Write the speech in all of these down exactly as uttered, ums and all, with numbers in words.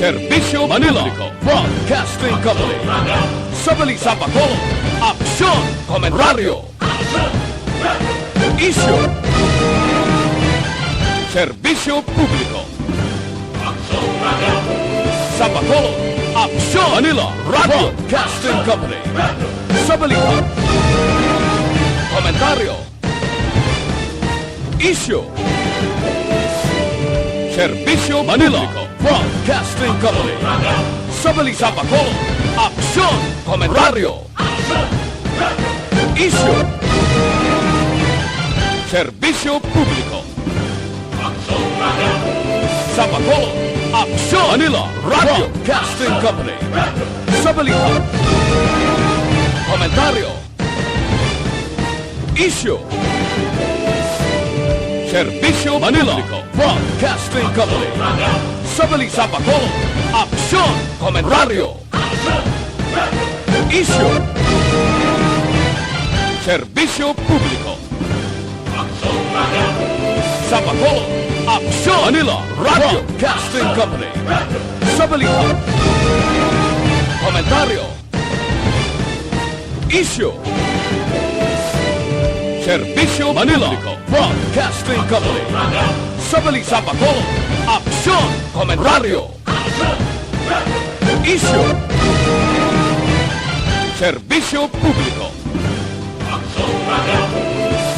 Serbisyo Manila Publiko Broadcasting Company. Sa balita sa Bacolod, aksyon, komentaryo, isyu, serbisyo publiko. Sa Bacolod, aksyon, Manila Broadcasting Company. Sa balita, komentaryo, isyu, serbisyo, Manila Publiko Broadcasting Company. Sa balita sa Bacolod, aksyon, komentaryo, isyu, serbisyo publiko. Sa Bacolod, aksyon, Manila Broadcasting Company. Sa balita, komentaryo, isyu, serbisyo, Manila Publiko Broadcasting Company. Sa balita sa Bacolod, aksyon, komentaryo, isyu, serbisyo publiko. Sa Bacolod, aksyon, Manila Broadcasting Company. Sa balita, komentaryo, isyu, serbisyo, Manila Broadcasting Company. Sa balita sa Bacolod, aksyon, komentaryo, isyu, serbisyo publiko.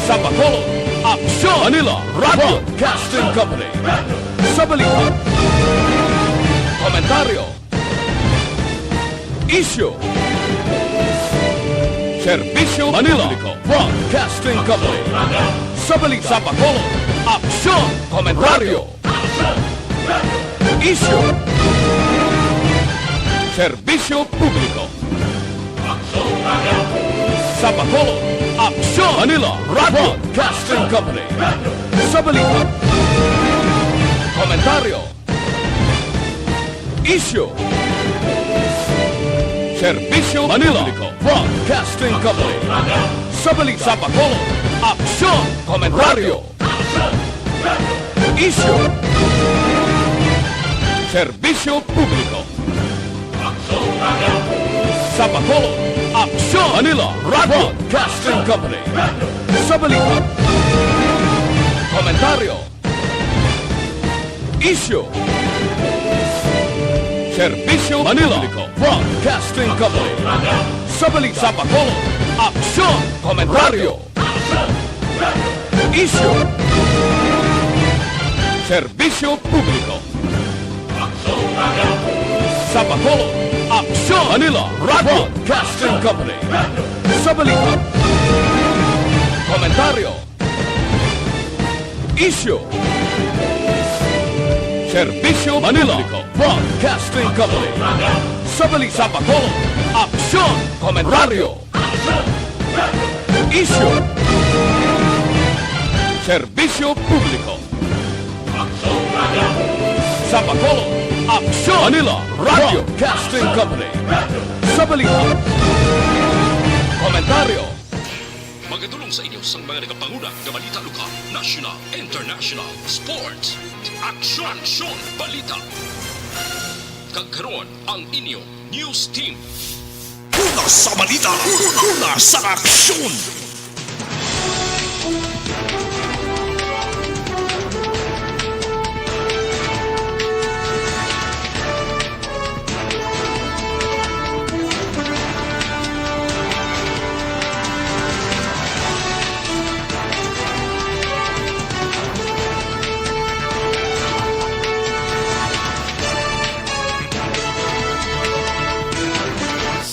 Sa Bacolod, aksyon, Manila Broadcasting Company. Sa balita, komentaryo, isyu, serbisyo, Manila Broadcasting Company. Sa balita sa Bacolod, aksyon, komentaryo, isyu, serbisyo publiko. Sa Bacolod, aksyon, Manila Broadcasting Company. Sa balita, komentaryo, isyu, serbisyo, Manila Publiko Broadcasting Company. Sa balita sa Bacolod, aksyon, komentaryo, isyu, serbisyo publiko. Sa Bacolod, aksyon, Manila Broadcasting Company. Sa balita, komentaryo, isyu, serbisyo, Manila Publiko Broadcasting Company. Sa balita sa Bacolod, aksyon, komentaryo, isyu, serbisyo publiko. Sa Bacolod, aksyon, Manila Broadcasting Company. Sa balita, komentaryo, isyu, serbisyo, Manila Broadcasting Company. Sa balita sa Bacolod, aksyon, komentaryo, isyu, serbisyo publiko. Sa Bacolod, aksyon, Manila Broadcasting Company. Sa balita, komentaryo, magatulong sa inyo sang mga nagapanguna nga balita lokal, national, international, sports, aksyon, aksyon, balita. Kag karon, ang inyo news team. Una sa balita, una sa aksyon.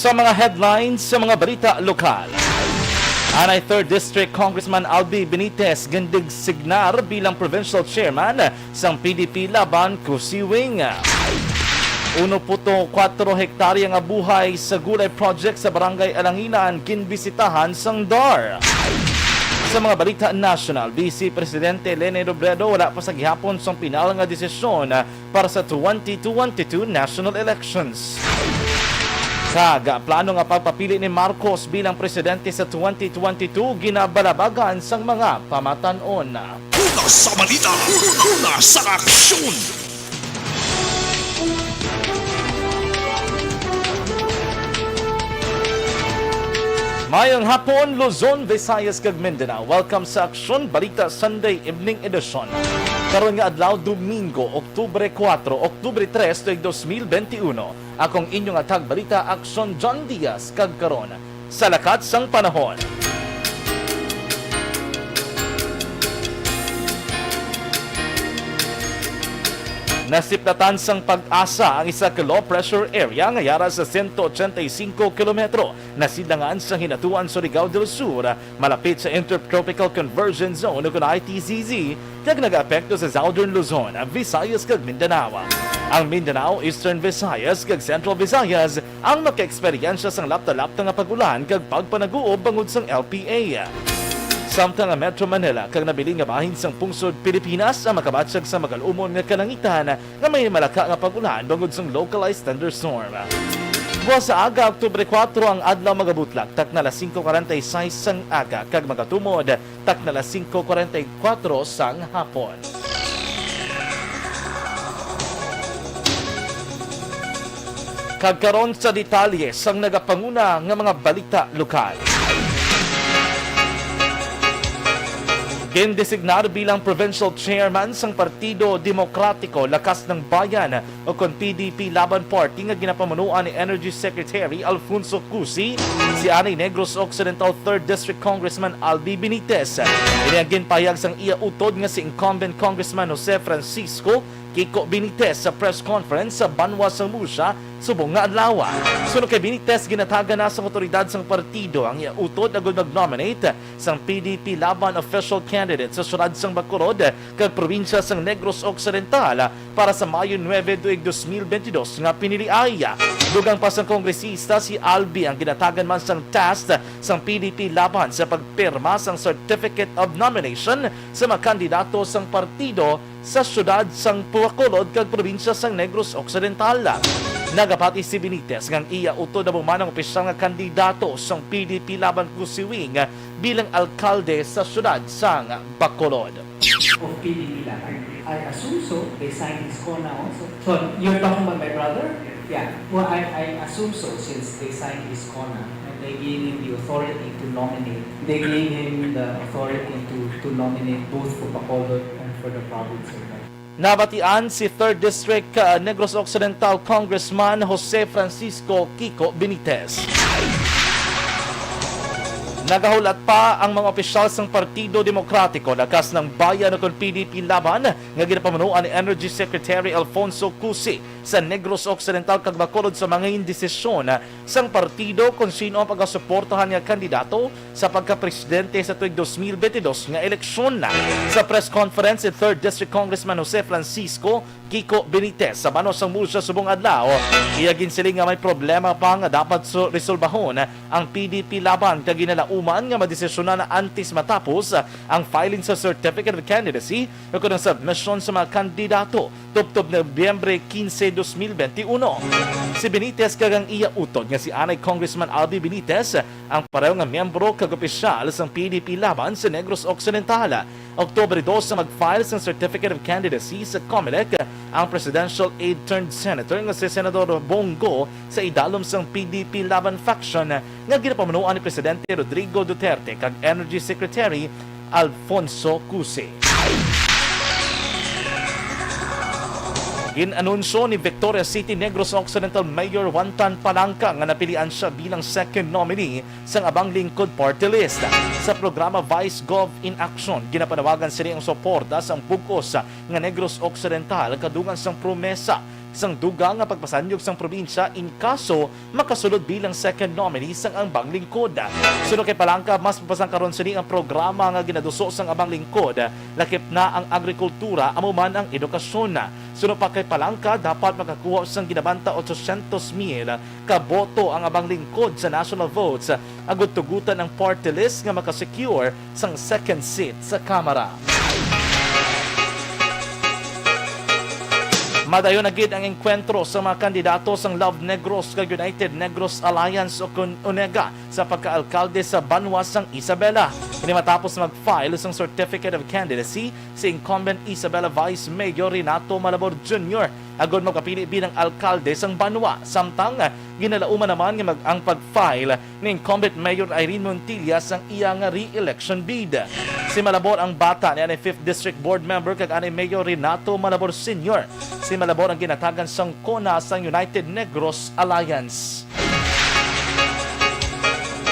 Sa mga headlines sa mga balita lokal, anay Third District Congressman Albi Benitez gindigsignar bilang Provincial Chairman sang P D P laban ku Siwing. Uno puto kuwatro hektarya nga buhay sa gulay project sa Barangay Alanginan ginbisitahan sang DAR. Sa mga balita nasyonal, Vice Presidente Leni Robredo wala pa sa gihapon sang pinal nga desisyon para sa twenty twenty-two national elections. Kag plano nga pagpapili ni Marcos bilang presidente sa twenty twenty-two ginabalabagan sang mga pamatan-on. Una sa balita, una sa aksyon. Maayong hapon, Luzon, Visayas, kag Mindanao. Welcome sa Aksyon Balita Sunday Evening Edition. Karon nga adlaw, Domingo, Oktubre kuwatro, Oktubre tres, tuig dos mil benti uno. Akong inyong hatag balita, Aksyon John Diaz, kag karon, sa lakat sang panahon. Nasiplatan sang PAGASA ang isa ka low pressure area nga yara sa sento ochenta y cinco kilometro nasidlangan sa Hinatuan, Surigao del Sur, malapit sa Intertropical Convergence Zone, ukon I T C Z, kag nagaapekto sa Southern Luzon, Visayas, kag Mindanao. Ang Mindanao, Eastern Visayas, kag Central Visayas ang makaeksperyensya sang lapta-lapta nga pag-ulan kag pagpanaguob bangod sang L P A. Samtang ang Metro Manila kag nabilin nga bahin sang pungsod Pilipinas ang makabatyag sa magal-umon nga kalangitan nga may malaka nga pag-ulan bangod sang localized thunderstorm. Buwas sa aga, Oktubre kuwatro, ang adlaw magabutlak, takna alas singko kuwarenta y seis sang aga, kag magatumod, takna alas singko kuwarenta y kuwatro sang hapon. Kag karon sa detalye sang nagapanguna nga mga balita lokal. Gindesignar bilang provincial chairman sang Partido Demokratiko Lakas ng Bayan, ukon P D P Laban Party, nga ginapamunuan ni Energy Secretary Alfonso Cusi, si anay Negros Occidental Third District Congressman Albi Benitez. Ini ang ginpahayag sang iya utod nga si incumbent Congressman Jose Francisco Kiko Benitez sa press conference sa Banwa sang Murcia subong nga adlaw. Suno kay Benitez, ginatagan na sang awtoridad sang partido ang iya utod agud mag-nominate sang P D P Laban official candidate sa siyudad sang Bacolod kag probinsya sang Negros Occidental para sa Mayo nuebe tuig dos mil benti dos nga piniliay. Dugang pa sang kongresista, si Albi ang ginatagan man sang task sang P D P Laban sa pagpirma sang Certificate of Nomination sa mga kandidato sang partido sa siyudad sang Bacolod kag probinsya sang Negros Occidental. Nagapati si Benitez nga ang iya utod amo man ang opisyal nga kandidato sang P D P Laban Cusi Wing bilang alkalde sa siyudad sang Bacolod. Of P D P Laban. I assume so. They signed his CONA also. So, you're talking about my brother? Yeah. Well, I, I assume so since they signed his CONA and they gave him the authority to nominate. They gave him the authority to, to nominate both for Bacolod and for the province of Negros. Nabatian si Third District, uh, Negros Occidental Congressman Jose Francisco Kiko Benitez. Nagahulat pa ang mga opisyal sang Partido Demokratiko Lakas ng Bayan, ukon P D P Laban, nga ginapamunuan ni Energy Secretary Alfonso Cusi sa Negros Occidental kag Bacolod sa mga desisyon sang partido kon sino ang pagasuportahan nga kandidato sa pagkapresidente sa tuig dos mil benti dos nga eleksyon. Sa press conference, si Third District Congressman Jose Francisco Kiko Benitez sa Banwa sang Murcia subong adlaw, iya ginsiling nga may problema pa nga dapat su-, resolbahon ang P D P Laban kag ginalauman nga madesisyonan na antes matapos ang filing sa Certificate of Candidacy ukon ang submission sa mga kandidato tubtob Nobyembre kinse, dos mil benti uno. Si Benitez kag ang iya utod nga si anay Congressman Albi Benitez ang pareho nga miyembro kag opisyal sang P D P Laban sa Negros Occidental. Oktubre dos sa mag-file sang Certificate of Candidacy sa Comelec ang presidential aide turned senator nga si Senador Bong Go sa idalom sang P D P Laban faction nga ginapamunuan ni Presidente Rodrigo Duterte kag Energy Secretary Alfonso Cusi. Gin-anunsyo ni Victoria City Negros Occidental Mayor Juan Tan Palangka nga napilian sia bilang second nominee sang Abang Lingkod Party List. Sa programa Vice Gov in Action, ginapanawagan sini ang suporta sang bug-os nga Negros Occidental kadugang sang promesa sang dugang nga pagpasanyog sang probinsya in kaso makasulod bilang second nominee sang Abang Lingkod. Suno kay Palangka, mas mapasangkaron sini ang programa nga ginaduso sang Abang Lingkod, lakip na ang agrikultura, amo man ang edukasyon. Suno pa kay Palangka, dapat makakuha sang ginabanta otsosyentos mil ka boto ang Abang Lingkod sa national votes, agud tugutan ang party list nga makasecure sang second seat sa Kamara. Madayon na gid ang engkwentro sa mga kandidato sang Love Negros kag United Negros Alliance, ukon UNEGA, sa pagkaalkalde sa banwa sang Isabela. Ini matapos mag-file sang Certificate of Candidacy si incumbent Isabela Vice Mayor Renato Malabor Junior agod magpapili bilang alkalde sang banwa, samtang ginalauman naman nga mag-, ang pag-file ni incumbent Mayor Irene Montilla sang iya nga re-election bid. Si Malabor ang bata ni anay Fifth District Board Member kag anay Mayor Renato Malabor Senior. Si Malabor ang ginatagan sang CONA sang United Negros Alliance.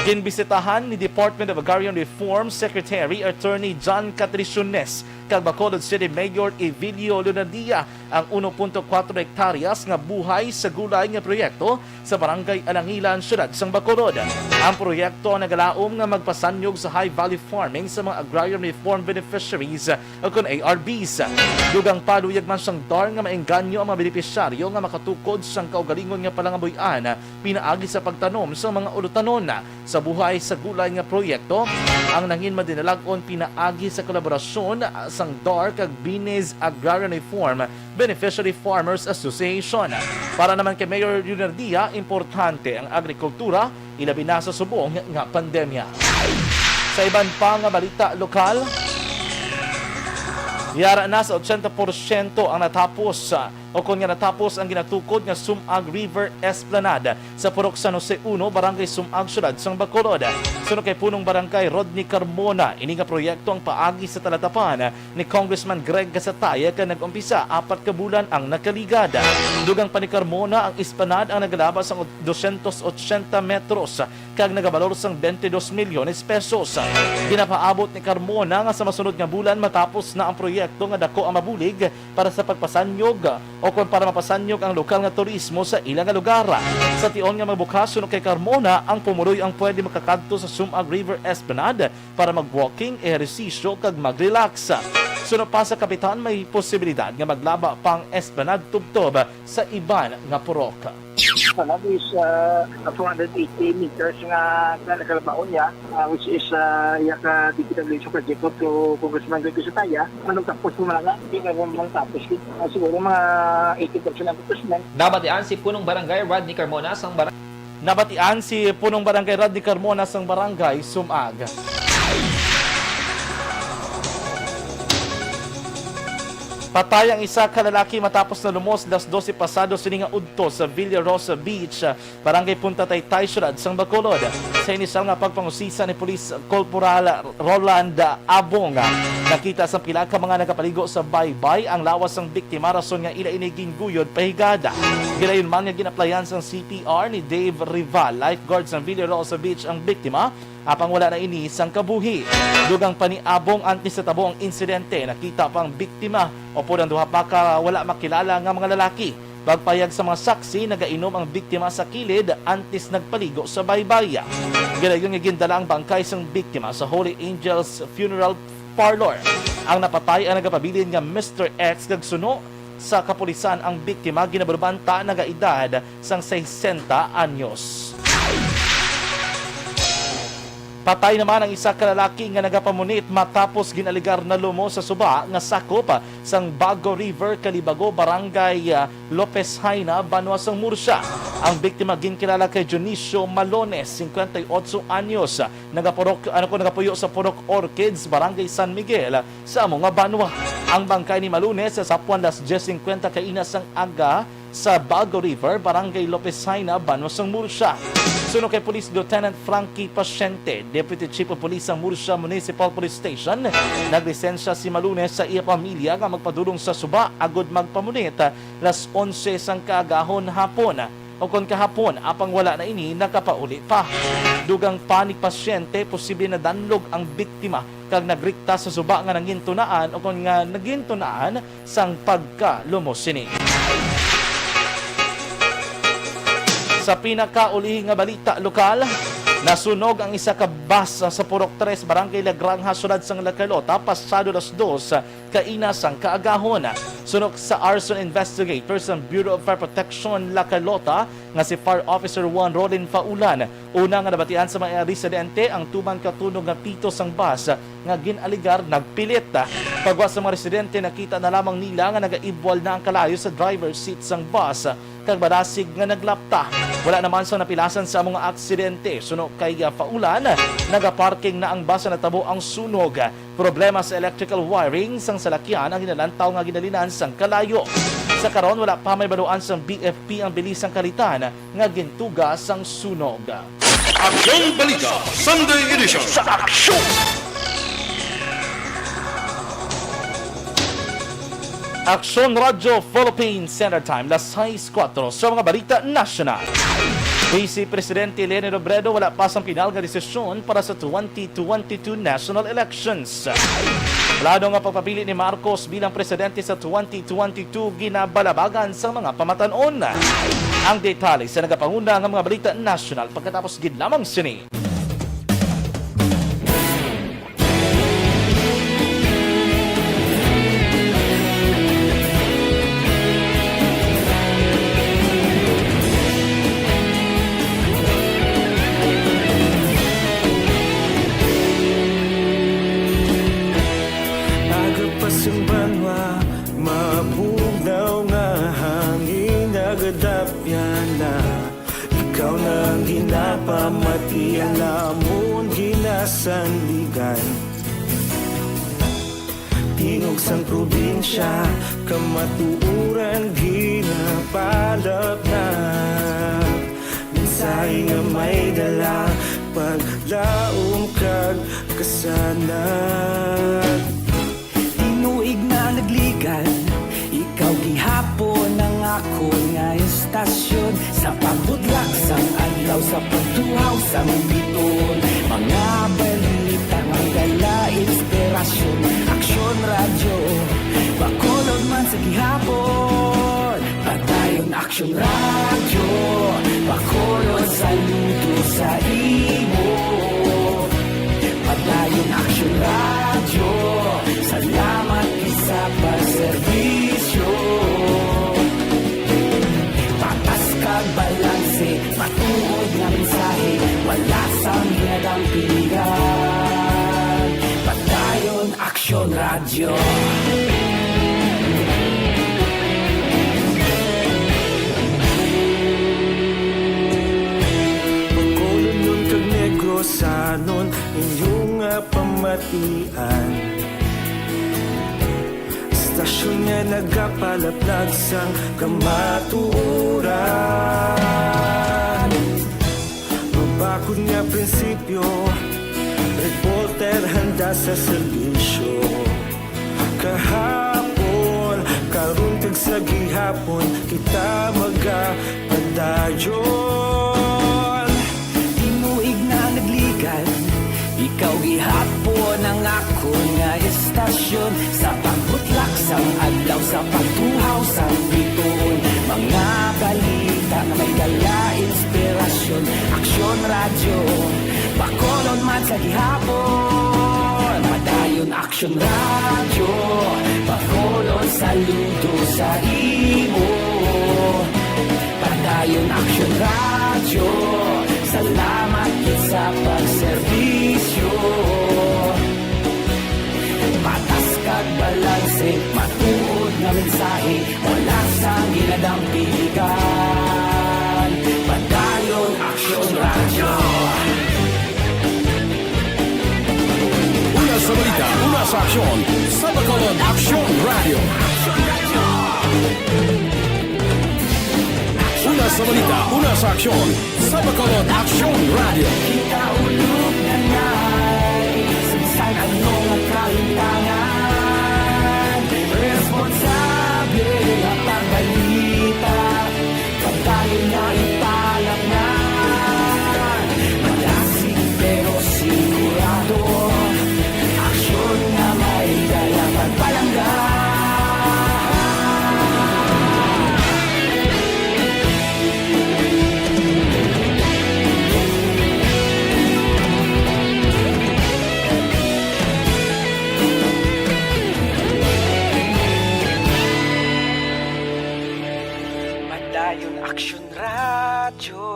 Ginbisitahan ni Department of Agrarian Reform Secretary Attorney John Catriciones kag Bacolod City Mayor Evilio Leonardia ang uno punto kuwatro hektaryas nga buhay sa gulay nga proyekto sa Barangay Alangilan, Siyudad sang Bacolod. Ang proyekto ang nagalaom nga magpasanyog sa high value farming sa mga agrarian reform beneficiaries o kon A R Bs. Dugang pa, luyag man sang DAR nga maengganyo ang mga benepisyaryo nga makatukod sang kaugalingon nga palangabuy-an pinaagi sa pagtanom sang mga ulutanon. Sa buhay sa gulay nga proyekto, ang nangin madinalag-on pinaagi sa kolaborasyon sang DAR kag Bines Agrarian Reform Beneficiary Farmers Association. Para naman kay Mayor Leonardia, importante ang agrikultura, ilabi na sa subong nga pandemya. Sa iban pa nga balita lokal, yara na sa ochenta porsyento ang natapos, ah, o kon nga natapos ang ginatukod nga Sumag River Esplanade sa Purok San Jose uno, Barangay Sumag, Siyudad sang Bacolod. Suno kay Punong Barangay Rodney Carmona, ini nga proyekto ang paagi sa talatapan ni Congressman Greg Gasataya kag nag-umpisa apat ka bulan ang nakaligad. Dugang pa ni Carmona, ang esplanade ang nagalaba sang dosyentos ochenta metros kag nagabalor sang twenty-dos milyones pesos. Ginapaabot ni Carmona nga sa masunod nga bulan matapos na ang proyekto nga dako ang mabulig para sa pagpasanyog o kon para mapasanyog ang lokal nga turismo sa ila nga lugar. Sa tion nga mabukas, suno kay Carmona, ang pumuluyo ang pwede makakadto sa Sumag River Esplanade para mag-walking, ehersisyo, kag mag-relax. Suno pa sa kapitan, may posibilidad nga maglaba pa ang Esplanade tubtob sa iban nga purok. Esplanade is, ah, two hundred eighty meters nga, nga nagkalabaon niya, ah, which is, ah, iya ka D P W H project to Congressman Greg Sataya. Manong tapos mo lang nga, hindi na mo mang tapos. Ah, siguro mga eighty percent ang tapos na. Nabatian si Punong Barangay Rodney Carmona sang barang- Nabatian si Punong Barangay Rodney Carmona sang Barangay Sumag. Patay ang isa ka lalaki matapos na lumos las dose pasado sini nga udto sa Villa Rosa Beach, Barangay Punta Taytay, Siyudad sang Bacolod. Sa inisal nga pagpangusisa ni Police Corporal Roland Abong, nakita sang pila ka mga nagapaligo sa baybay ang lawas sang biktima, rason nga ila ini ginguyod pahigad. Gilayon man nga ginaplayan sang C P R ni Dave Rival, lifeguard sang Villa Rosa Beach, ang biktima, apang wala na ini sang kabuhi. Dugang pa ni Abong, antes natabo ang insidente, nakita pa ang biktima upod ang duha pa ka wala makilala nga mga lalaki. Pagpahayag sa mga saksi, nagainom ang biktima sa kilid antes nagpaligo sa baybay. Gilayon nga gindala ang bangkay sang biktima sa Holy Angels Funeral Parlor. Ang napatay ang nagapabilin nga Mister X kag suno sa kapulisan ang biktima, ginabalubanta nagaedad sang sesenta anyos. Patay naman ang isa ka lalaki nga nagapamunit matapos ginaligar na lumos sa suba nga sakop sang Bago River, Calibago, Barangay, ah, Lopez Jaena, banwa sang Murcia. Ang biktima ginkilala kay Dionisio Malones, singkwenta y otso anyos, nagapurok, ano ko, nagapuyo sa Purok Orchids, Barangay San Miguel, sa amo nga banwa. Ang bangkay ni Malones sa sapwan las dyes singkwenta kaina sang aga sa Bago River, Barangay Lopez Jaena, banwa sang Murcia. Suno kay Police Lieutenant Frankie Paciente, Deputy Chief of Police sang Murcia Municipal Police Station, naglisensya si Malones sa iya pamilya nga magpadulong sa suba agud magpamunit las onse sang kaagahon hapon o kon kahapon, apang wala na ini nakapauli pa. Dugang pa ni Paciente, posible nadanlog ang biktima kag nagrikta sa suba nga nangintunaan o kon nga nagintunaan sang pagkalumos sini. Sa pinakaulihi nga balita lokal, nasunog ang isa ka bus sa Purok Tres, Barangay La Granja, siyudad sang La Carlota, pasado las dos kaina sang kaagahon. Suno sa arson investigators sang Bureau of Fire Protection La Carlota, nga si Fire Officer one Rolin Faulan, una nga nabatian sa mga residente ang tuman ka tunog nga pito sang bus nga gin-alegar nagpilit. Pagwa sa mga residente, nakita na lamang nila nga nagaibwal na ang kalayo sa driver's seat sang bus kag madasig nga naglapta. Wala naman sang napilasan sa amo nga aksidente. Suno kay, ah, Faulan, nagaparking na ang bus sa natabo ang sunog. Problema sa electrical wiring sang salakyan ang ginalantaw nga ginalinan sang kalayo. Sa karon, wala pa mahibaluan sang B F P ang bili sang kalitan nga gintuga sang sunog. Aksyon Balita Sunday Edition. Sa aksyon! Aksyon Radyo Philippines Standard Time, las sais kuwatro. Sa mga balita nasyonal, Vice Presidente Leni Robredo wala pa sang pinal nga desisyon para sa twenty twenty-two national elections. Plano nga pagpapili ni Marcos bilang presidente sa twenty twenty-two ginabalabagan sa mga pamatan-on. Ang detalye sa nagapanguna nga mga balita nasyonal pagkatapos gid lamang sini. Aga pa sang banwa, mabugnaw nga hangin nagadapyan na. Ikaw na ang ginapamati, ang amon ginasandigan. Tingog sang probinsya, kamatuoran ginapalapnap. Mensahe nga may dala, paglaom kag kasanag. Tinuig na nagligan, ikaw gihapon ang akon nga istasyon. Sa pagbutlak sang adlaw, sa pagtuhaw sang biton, mga balita may dala inspirasyon. Aksyon Radyo, Bacolod man sa gihapon. Padayon Aksyon Radyo, Bacolod, saludo sa imo. Padayon Aksyon Radyo, salamat gid sa pagserbisyo. Patas kag balanse, matuod nga mensahe, wala sang ginadampigan. Padayon Aksyon Radyo. Bacolodnon kag Negrosanon, inyo nga pamatian. Istasyon nga nagapalaplag sang kamatuoran. Mabakod nga prinsipyo, reporter handa sa serbisyo. Kahapon, karon kag sa gihapon, kita magapadayon. Tinuig na nagligan, ikaw gihapon ang akon nga istasyon. Sa pagbutlak sang adlaw, sa pagtuhaw sang bituon, mga balita nga may dala inspirasyon. Aksyon Radyo, Bacolod man sa gihapon. Padayon Aksyon Radyo, Bacolod, saludo sa imo. Padayon Aksyon Radyo, salamat gid sa pagserbisyo. Patas kag balanse, matuod nga mensahe, wala sang ginadampigan. Padayon Aksyon Radyo. Una sa balita, una sa aksyon, sa Bacolod Aksyon Radyo. Una sa balita, una sa aksyon, sa Bacolod Aksyon Radyo. Kita ulog na nay, sa bisan ano nga kalimtangan, responsable nga pagbalita. Padayon na ipalapngan, madasig pero sigurado, aksyon nga may dala pagpalangga. Padayon Aksyon Radyo,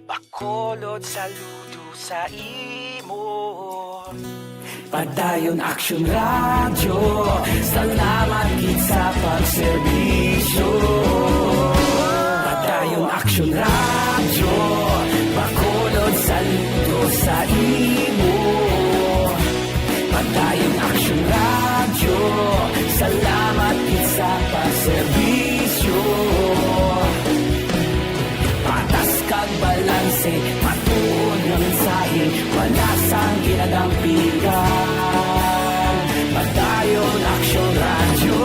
Bacolod, saludo sa imo. Padayon Aksyon Radyo, salamat gid sa pagserbisyo. Padayon Aksyon Radyo, Bacolod, saludo sa imo. Padayon Aksyon Radyo, salamat gid sa pagserbisyo. Patas kag balanse, matuod nga mensahe, wala sang ginadampigan. Padayon Aksyon Radyo.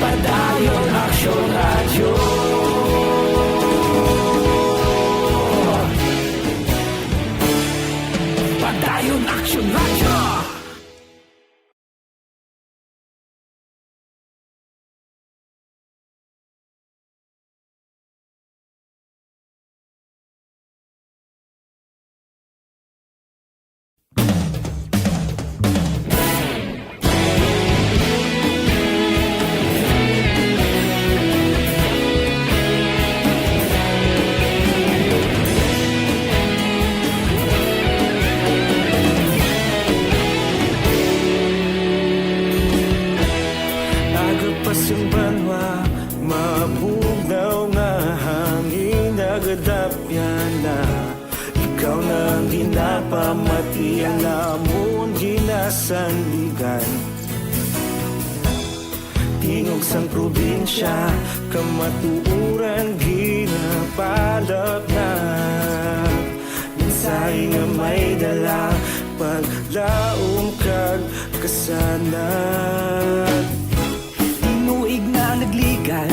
Padayon Aksyon Radyo. Padayon Aksyon Radyo. Aga pa sing banwa, mabugnaw nga hangin nagadapyan na. Ikaw na ang ginapamati, ang amon ginasandigan. Tingog sang probinsya, kamatuoran ginapalapnag. Mensahe nga may dala, paglaom kag kasanag. Tinuig na nagligad,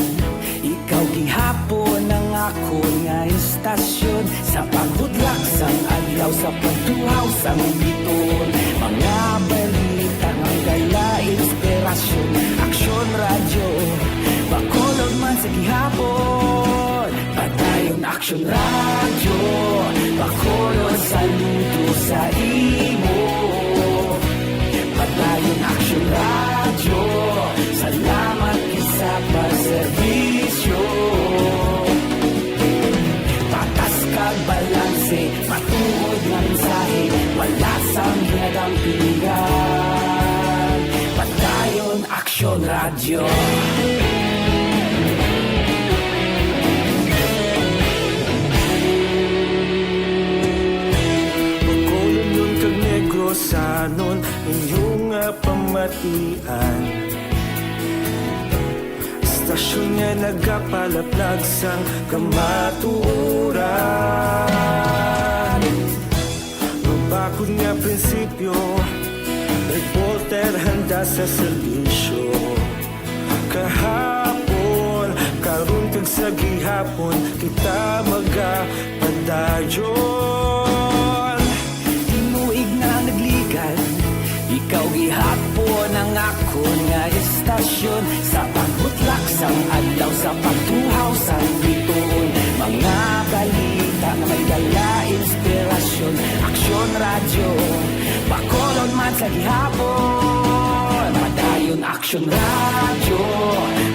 ikaw gihapon ang akon nga istasyon. Sa paghudlak sang adlaw, sa pagtuhaw sang bituon, mga balita nga dala inspirasyon. Aksyon Radyo, Bacolod man sa gihapon. Padayon Aksyon Radyo, Bacolod, saludo sa imo. Padayon Aksyon Radyo, salamat gid sa pagserbisyo. Patas kag balanse, matuod nga mensahe, wala sang ginadampigan. Padayon Aksyon Radyo. Bacolod kag Negros, sa anon inyo nga pamatian. Istasyon nga nagapalaplag sang kamatuoran. Mabakod nga prinsipyo, reporter handa sa serbisyo. Kahapon, karon kag sa gihapon, kita magapadayon. Tinuig na nagligad, ikaw gihapon ang akon nga istasyon. Sa pagbutlak sang adlaw, sa pagtuhaw sang bituon, mga balita nga may dala inspirasyon. Aksyon Radyo, Bacolod man sa gihapon. Padayon Aksyon Radyo,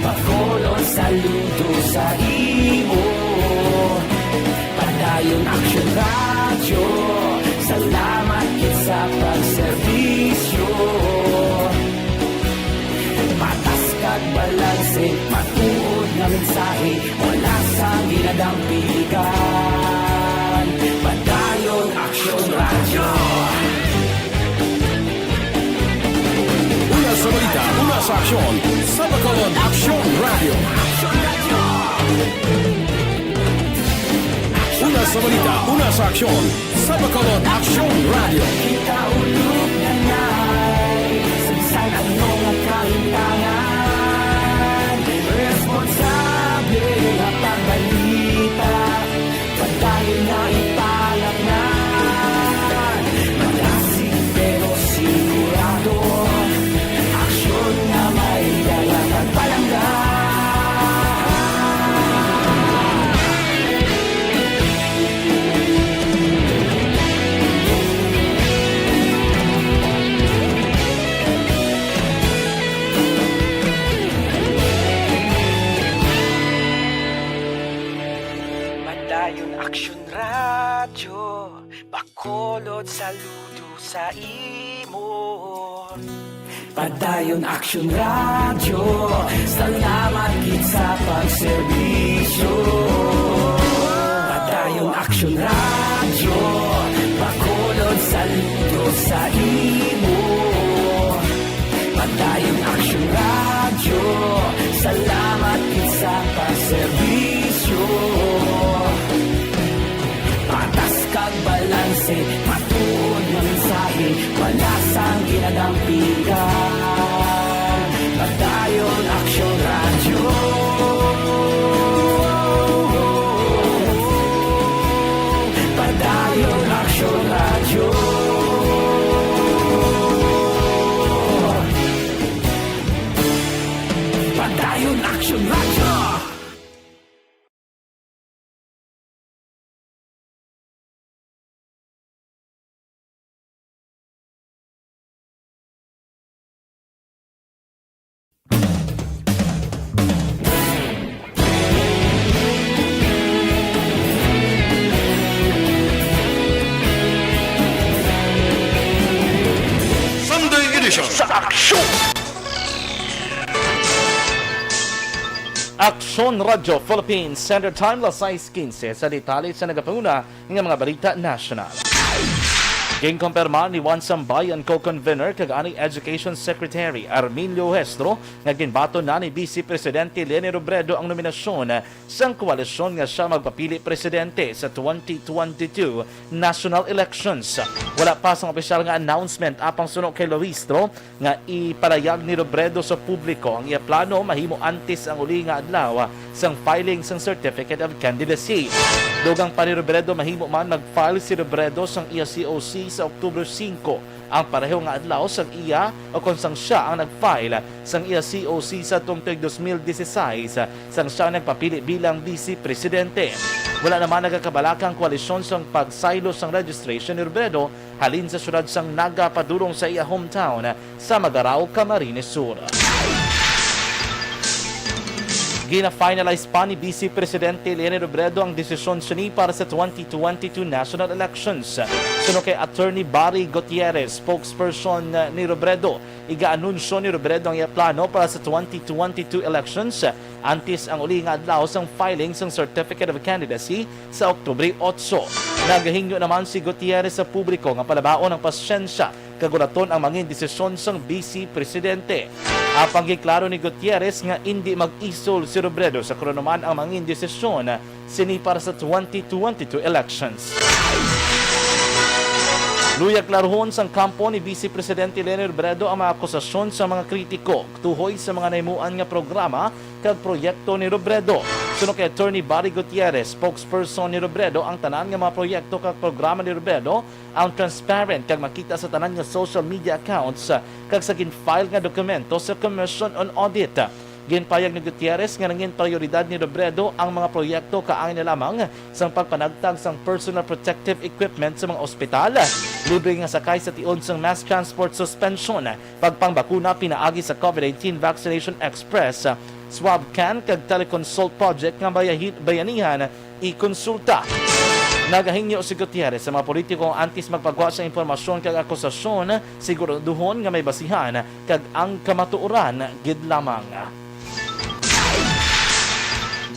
Bacolod, saludo sa imo. Padayon Aksyon Radyo, salamat gid sa pagserbisyo. Patas kag balanse, matuod nga mensahe, wala sang ginadampigan. Padayon Aksyon Radyo. Una sa balita, una sa aksyon, sa Bacolod Aksyon Radyo. Una sa balita, una sa aksyon, sa Bacolod Aksyon Radyo. Kita ulog na nay, sa bisan ano nga kahintangan, responsable nga pagbalita. Padayon na ipalapngan, malasig pero sigurado, aksyon nga may dala kag palangga. Bacolod, saludo sa imo. Padayon Aksyon Radyo, salamat gid sa pagserbisyo. Padayon Aksyon Radyo, Bacolod, saludo sa imo. Padayon Aksyon Radyo, salamat gid sa pagserbisyo. Patas kag balanse, matuod nga mensahe, wala sang ginadampigan. Padayon Aksyon Radyo. Padayon Aksyon Radyo. Padayon Aksyon Radyo. Sunday edition sa Aksyon. Aksyon Radyo Philippines, Standard Time, las sais quince. Sa detalye sa nagapanguna nga mga balita nasyonal. Ginkumpirma ni Juan Sambay ang co-convener kag ani Education Secretary Arminio Jestro nga ginbaton na ni Vice Presidente Leni Robredo ang nominasyon sang koalisyon nga sia magpapili presidente sa twenty twenty-two national elections. Wala pa sang opisyal nga announcement apang suno kay Jestro nga ipalayag ni Robredo sa publiko ang iya plano mahimo antes ang uli nga adlaw sang filing sang Certificate of Candidacy. Dugang pa ni Robredo, mahimo man mag-file si Robredo sang iya C O C sa October singko, ang pareho nga adlaw sang iya o kon sang sia ang nag-file sang iya C O C sa tuig dos mil dieciséis, sang sia nagpapili bilang Vice Presidente. Wala naman nagakabalaka ang koalisyon sang pagsaylo sang registration ni Robredo halin sa siyudad sang Naga padulong sa iya hometown sa Magarao, Camarines Sur. Gina-finalize pa ni Vice Presidente Leni Robredo ang desisyon sini para sa twenty twenty-two national elections. Suno kay Attorney Barry Gutierrez, spokesperson ni Robredo, igaanunsyo ni Robredo ang iya plano para sa twenty twenty-two elections antes ang uli nga adlaw sang filing sang Certificate of Candidacy sa Oktubre otso. Nagahingyo naman si Gutierrez sa publiko nga palabaon ang pasyensya kag ulaton ang mangin desisyon sang Vice Presidente. Apang ginklaro ni Gutierrez nga indi mag-isol si Robredo sa kon ano man ang mangin desisyon sini para sa twenty twenty-two elections. Luyag klarohon sang kampo ni Vice Presidente Leni Robredo ang mga akusasyon sa mga kritiko tuhoy sa mga nahimuan nga programa kag proyekto ni Robredo. Suno kay Attorney Barry Gutierrez, spokesperson ni Robredo, ang tanan nga mga proyekto kag programa ni Robredo ang transparent kag makita sa tanan nga social media accounts, ah, kag sa gin-file nga dokumento sa Commission on Audit. Ginpayag ni Gutierrez nga nangin prioridad ni Robredo ang mga proyekto kaangin na lamang sang pagpanagtag sang personal protective equipment sa mga ospital, libre nga sakay sa tion sang mass transport suspension, pagpangbakuna pinaagi sa COVID nineteen Vaccination Express, swab can, kag teleconsult project nga bayahi-, bayanihan ikonsulta. Nagahingyo si Gutierrez sa mga politiko antes magpagwa sa impormasyon kag akusasyon, siguraduhon nga may basihan kag ang kamatuoran gid lamang.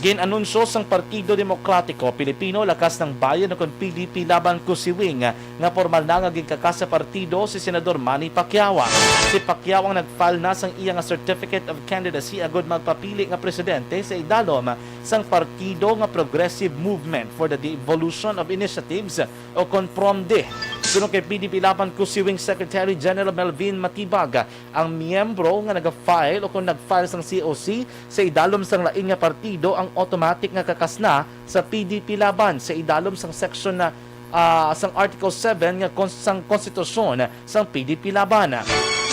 Gin-anunsyo sang Partido Demokratiko Pilipino, Lakas ng Bayan, ukon P D P Laban, COSIWING, nga pormal na nga ginkakas sa partido si Senador Manny Pacquiao. Si Pacquiao ang nag-file na sang iya nga Certificate of Candidacy agud magpapili nga presidente sa idalom sang partido nga Progressive Movement for the Devolution of Initiatives, ukon PROMDI. Suno kay P D P Laban, COSIWING Secretary General Melvin Matibag, ang miyembro nga naga-file ukon nag-file sang C O C sa idalom sang lain nga partido ang automatic nga kakas na sa P D P Laban sa idalom sang section na, ah, sang Article seven nga kons-, sang konstitusyon sang P D P Laban.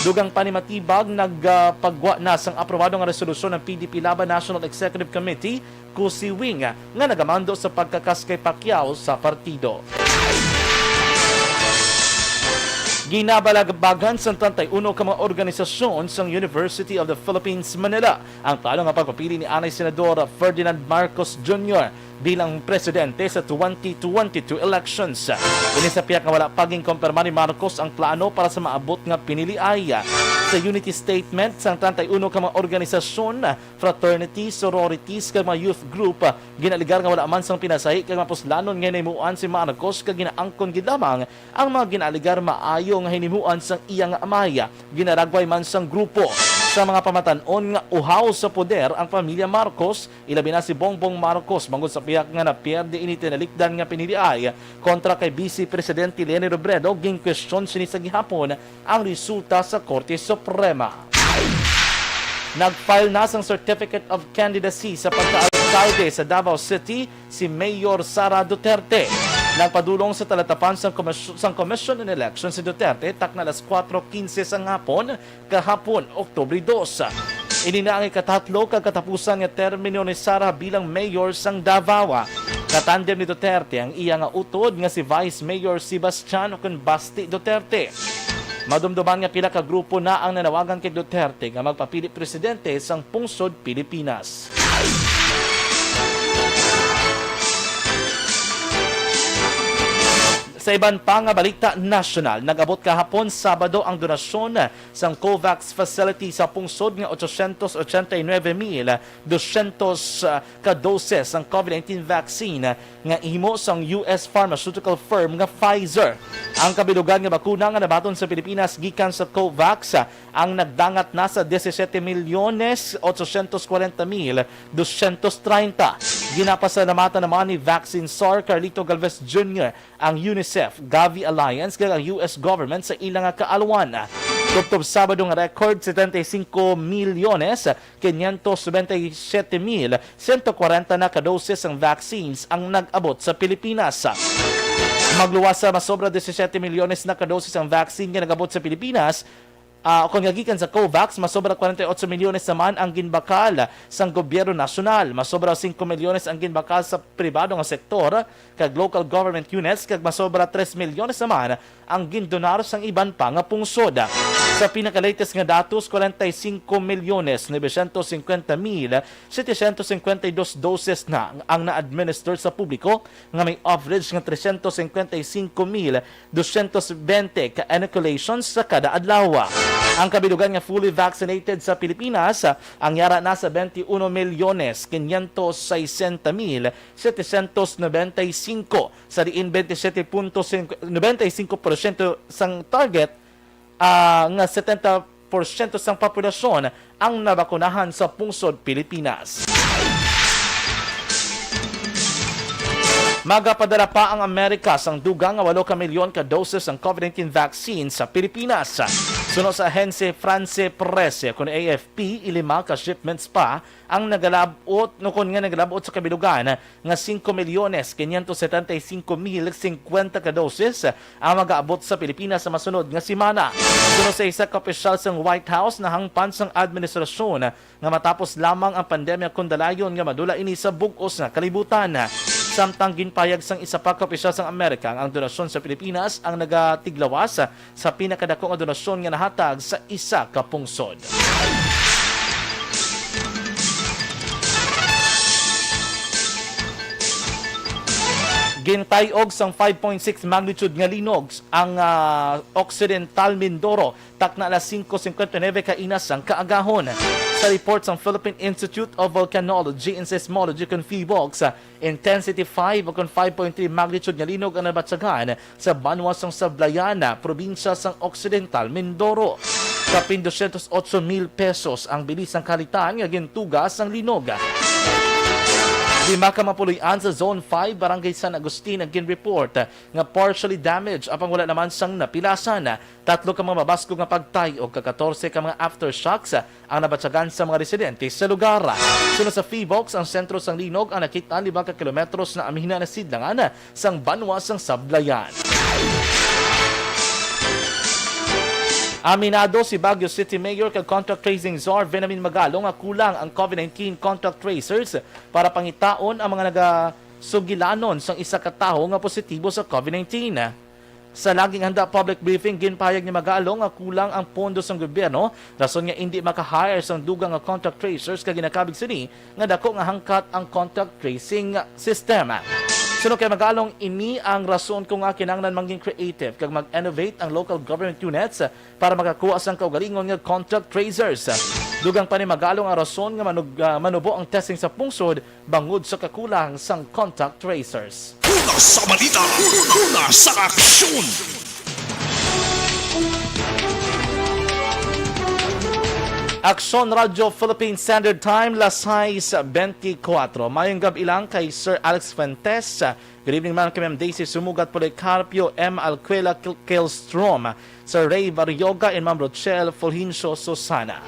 Dugang pa ni Matibag, nagpagwa na sang aprobado nga resolusyon ang P D P Laban National Executive Committee, COSIWING, nga nagamando sa pagkakas kay Pacquiao sa partido. Ginabalagbagan sang treinta y uno ka mga organisasyon sang University of the Philippines, Manila ang plano nga pagpapili ni anay Senador Ferdinand Marcos Junior bilang presidente sa twenty twenty-two elections. Ini sa pihak nga wala pa ginkumpirma ni Marcos ang plano para sa maabot nga piniliay. Sa unity statement sang treinta y uno ka mga organisasyon, fraternity, sororities, kag mga youth group, ginaaligar nga wala man sang pinasahi kag mapuslanon nga hinimuan si Marcos, kag ginaangkon gid lamang ang mga ginaaligar maayo nga hinimuan sang iya nga amay. Ginaragway man sang grupo sa mga pamatan-on nga uhaw sa poder ang pamilya Marcos, ilabi na si Bongbong Marcos, bangod sa pihak nga napierde ini tinalikdan nga piniliay kontra kay Vice Presidente Leni Robredo. Ginkwestiyon sini sa gihapon ang resulta sa Korte Suprema. Nag-file na sang Certificate of Candidacy sa pagka-alkalde sa Davao City si Mayor Sara Duterte. Nagpadulong sa talatapan sang Komis-, sang Commission on Election si Duterte takna alas kuwatro quince sang hapon kahapon, Oktubre dos. Ini na ang ikatatlo kag katapusan nga termino ni Sara bilang mayor sang Davao. Katandem ni Duterte ang iya nga utod nga si Vice Mayor Sebastian, o kon Basti, Duterte. Madumduman nga pila ka grupo na ang nanawagan kay Duterte nga magpapili presidente sang pungsod Pilipinas. Sa iban pa nga balita nasyonal, nag-abot kahapon, Sabado, ang donasyon sang COVAX facility sa pungsod nga ochocientos ochenta y nueve mil doscientos, ah, ka doses sang COVID nineteen vaccine nga ihimo sang U S pharmaceutical firm nga Pfizer. Ang kabilugan nga bakuna nga nabaton sa Pilipinas gikan sa COVAX, ah, ang nagdangat na sa disisiete milyones ochocientos kwarenta mil doscientos treinta. Ginapasalamatan naman ni Vaccine Czar Carlito Galvez Junior ang UNICEF, Gavi Alliance, kag ang U S government sa ila nga kaalwan. Tubtob Sabado nga record, setenta y cinco milyones quinientos noventa y siete mil ciento cuarenta na ka doses ang vaccines ang nag-abot sa Pilipinas. Magluwas sa masobra disisiete milyones na ka doses ang vaccine nga nag-abot sa Pilipinas, ah, kon nga gikan sa COVAX, masobra kwarenta y otso milyones naman ang ginbakal sang gobyerno nasyonal, masobra singko milyones ang ginbakal sa pribado nga sektor kag local government units, kag masobra tres milyones naman ang gindonar sang iban pa nga pungsod. Sa pinaka-latest nga datos, kwarenta y singko milyones novecientos singkwenta mil setecientos singkwenta y dos doses na ang na-administer sa publiko, nga may average nga trescientos singkwenta y singko mil doscientos bente ka inoculations sa kada adlaw. Ang kabilugan nga fully vaccinated sa Pilipinas, ang yara na sa twenty-uno milyones quinientos sesenta mil setecientos noventa y cinco, sa diin twenty-siete punto noventa y cinco porsyento sang target, ah, nga setenta porsyento sang populasyon ang nabakunahan sa pungsod Pilipinas. Magapadala pa ang Amerika sang dugang nga walo ka milyon ka doses sang COVID nineteen vaccine sa Pilipinas. Suno sa Agence France Presse, kun A F P, ilima ka shipments pa ang nagalab-ot, no, kun nga nagalab-ot sa kabilugan nga singko milyones quinientos setenta y cinco mil cincuenta ka doses ang magaabot sa Pilipinas sa masunod nga semana. Suno sa isa ka opisyal sang White House, nahangpan sang administrasyon nga matapos lamang ang pandemya kon dalayon nga madula ini sa bug-os nga kalibutan. Samtang ginpahayag sang isa pa ka opisyal sang Amerika nga ang donasyon sa Pilipinas ang nagatiglawas sa pinakadako nga donasyon nga nahatag sa isa ka pungsod. Gintay-og sang five point six magnitude nga linog ang, ah, Occidental Mindoro takna alas singko singkwenta y nuebe kaina sang kaagahon. Sa report sang Philippine Institute of Volcanology and Seismology, kon PHIVOLCS, intensity five o kon five point three magnitude nga linog ang nabatyagan sa banwa sang Sablayan, probinsya sang Occidental Mindoro. Kapin dosyentos otso mil pesos ang bili sang kahalitan nga gintuga sang linog. Lima ka mga puloy-an sa Zone five, Barangay San Agustin, ang gin-report nga partially damaged, apang wala naman sang napilasan. Tatlo ka mga mabaskog nga pagtay-og kag katorse ka mga aftershocks ang nabatyagan sa mga residente sa lugar. Suno sa PHIVOLCS, ang sentro sang linog ang nakit-an lima ka kilometros na amina na sidlangan sang banwa sang Sablayan. Aminado si Baguio City Mayor kag contact tracing czar Venamin Magalo nga kulang ang COVID nineteen contact tracers para pangitaon ang mga nagasugilanon sang isa ka tawo nga positibo sa COVID nineteen. Sa laging handa public briefing, ginpahayag ni Magalong nga kulang ang pondo sang gobyerno, rason nga indi maka-hire sang dugang nga contact tracers kag ginakabig sini nga dako nga hangkat ang contact tracing system. Suno kay Magalong, ini ang rason kung nga kinahanglan mangin creative kag mag-innovate ang local government units para makakuha sang kaugalingon nga contact tracers. Dugang pa ni Magalong ang rason nga manug-, ah, manubo ang testing sa pungsod bangod sa kakulang sang contact tracers. Una sa balita, una sa aksyon. Aksyon Radyo Philippine Standard Time, las sais bentikwatro. Mayong gab-i lang kay Sir Alex Fuentes. Good evening man kay Ma'am Daisy Sumugat, Policarpio M. Alcuela, Kil-, Kilstrom, Sir Ray Barrioga, and Ma'am Rochelle Fulgencio Susana.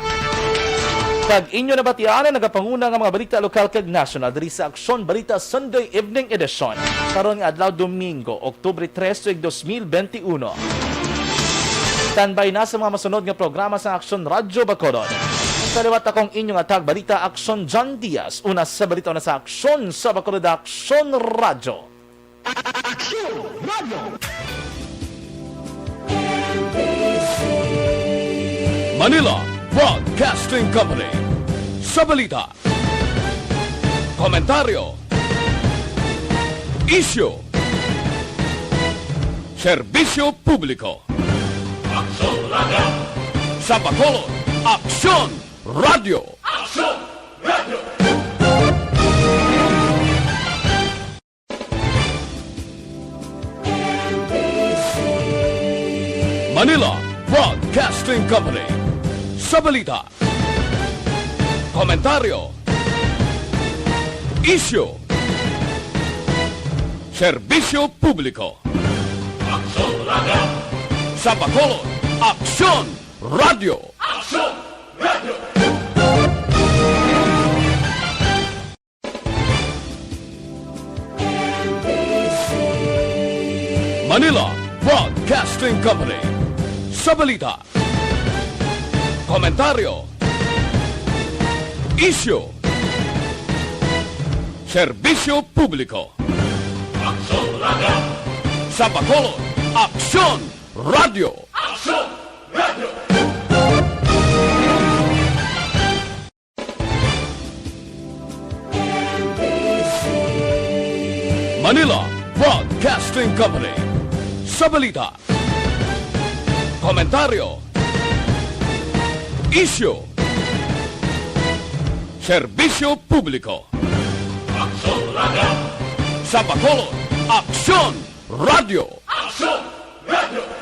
Kag inyo nabatian ang nagapanguna nga mga balita lokal kag nasyonal diri sa Aksyon Balita Sunday Evening Edition, karon nga adlaw, Domingo, Oktubre tres, tuig dos mil benti uno. Standby na sa mga masunod nga programa sa Aksyon Radyo Bacolod. Sa liwat, ako ang inyong hatag balita, Aksyon John Diaz. Una sa balita, una sa Aksyon sa Bacolod, Aksyon Radyo. Aksyon Radyo. Manila Broadcasting Company. Sa balita, komentaryo, isyu, serbisyo publiko. Aksyon Radyo. Sa Bacolod, Aksyon Radyo. Aksyon Radyo. Manila Broadcasting Company. Sa balita, komentaryo, isyu, serbisyo publiko. Aksyon Radyo. Sa Bacolod, Aksyon Radyo. Aksyon Radyo. Manila Broadcasting Company. Sa balita, komentaryo, isyu, serbisyo publiko. Aksyon Radyo. Sa Bacolod, Aksyon Radyo. Aksyon Radyo. Manila Broadcasting Company. Sa balita, komentaryo, isyu, serbisyo publiko. Aksyon Radyo. Sa Bacolod, Aksyon Radyo. Aksyon Radyo.